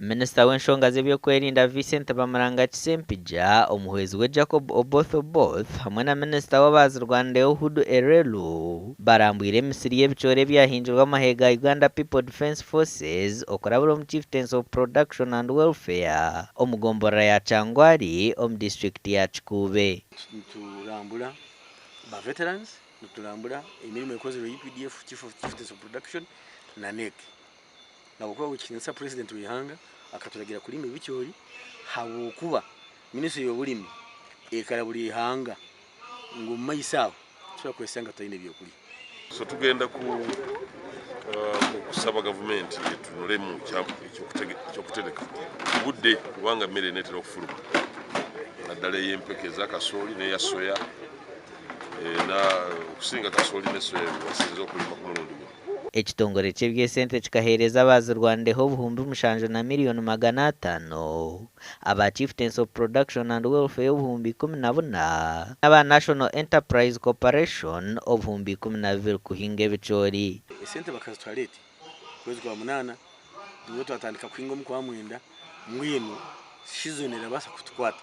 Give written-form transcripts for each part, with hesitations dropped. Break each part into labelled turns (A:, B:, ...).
A: Minisita w'enshonga z'ebyokwerinda Vincent Bamulangaki Ssempijja, omuhwezi we Jacob Oboth Oboth hamwe na minisita w'abazirwanireho Hudu Erelu barambwire emisiri y'ebicoori ebyahingirwe amahe ga Uganda People Defence Forces okurabira omu Chieftaincy of Production and Welfare omu gomborora ya Kyangwali omu disiturikiti ya Kikuube.
B: Niturambura ba veterans, niturambura emirimo ekozirwe UPDF, Chief of Chieftaincy of Production na NEC. Ahabw'okuba ow'ekitiinisa Purezidenti w'eihanga akaturagira kurima ebicoori ahabw'okuba minisitule y'oburimi ekarabura eihanga ngu omu maisho aho nitushobora kweshanga tutaine by'okurya.
C: So tugenda ku kusaba gavumenti etunulemu ekyokutereka budde kubanga mmere eneetera okufuluma naddala ey'empeke eza kasooli n'eya soya na okusinga kasooli ne soya basinze okulima ku mulundi guno.
A: Ekitongore ky'eby'esente kikaheereza abazirwanireho 7,500,000, aba Chieftaincy of Production and Welfare 14,000 n'aba National Enterprise Corporation 12,000 kuhinga ebicoori.
B: Esente bakazituha late okwezi kwa munaana nibwo twatandika kuhinga omu kwa mwenda mbwenu season erabaasa kutukwata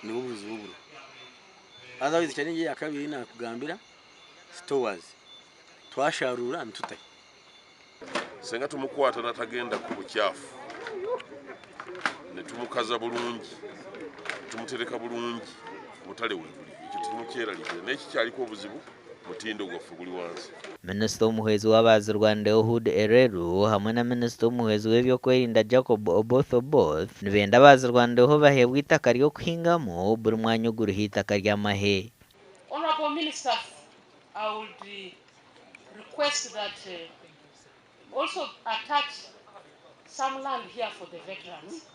B: nibwo buzibu oburiho. Otherwise challenge eya kabiri ei naakugambira stores twasharuura nitutayo.
C: Senga tumukwata natagenda ku bukyafu netumukaza bulungi tumutereka bulungi obutale webuli ekyo tumukyeraliikirira naye kikyaliko obuzibu mutindo gwaffe guli wansi.
A: Minisita omuhwezi w'abazirwanireho Hudu Erelu hamwe na minisita omuhwezi w'ebyokwerinda Jacob Oboth Oboth nibenda abazirwanireho baheebwe eitaka ry'okuhingamu buri mwanya oguriho eitaka ry'amahe.
D: Honorable Ministers, I would request that also attach some land here for the veterans.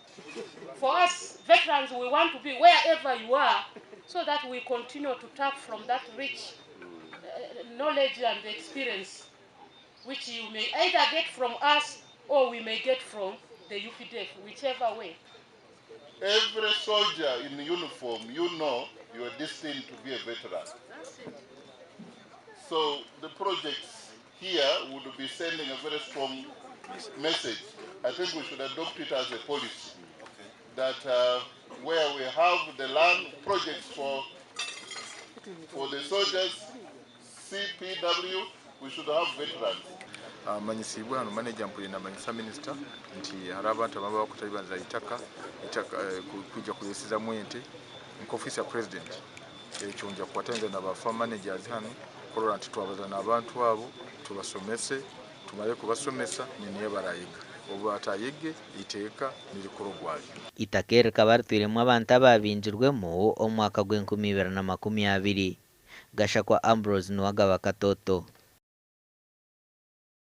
D: For us veterans, we want to be wherever you are so that we continue to tap from that rich knowledge and experience which you may either get from us or we may get from the UPDF, whichever way.
E: Every soldier in uniform, you know you are destined to be a veteran. So the projects here would be sending a very strong message. I think we should adopt it as a policy that where we have the land projects for the soldiers, CPW, we should have veterans.
F: Manyisibwe hano manager mpulire namanyisa minisita nti hari abantu ababa bakutalibanza itaka itaka kwija kulesizamu ente nka office ya president ekyo nja kukwataniza na ba farm managers hano kurora nti twabaza n'abantu abo tubasomese tumale kubasomesa niyo barayiga obu batayege iteeka nirikora ogwaryo.
A: Itaka eri rikaba ritwiremu abantu ababingirwemu omu mwaka gw'enkumi ibiri na makumi abiri. Gashakwa Ambrose Nuwagaba Katoto.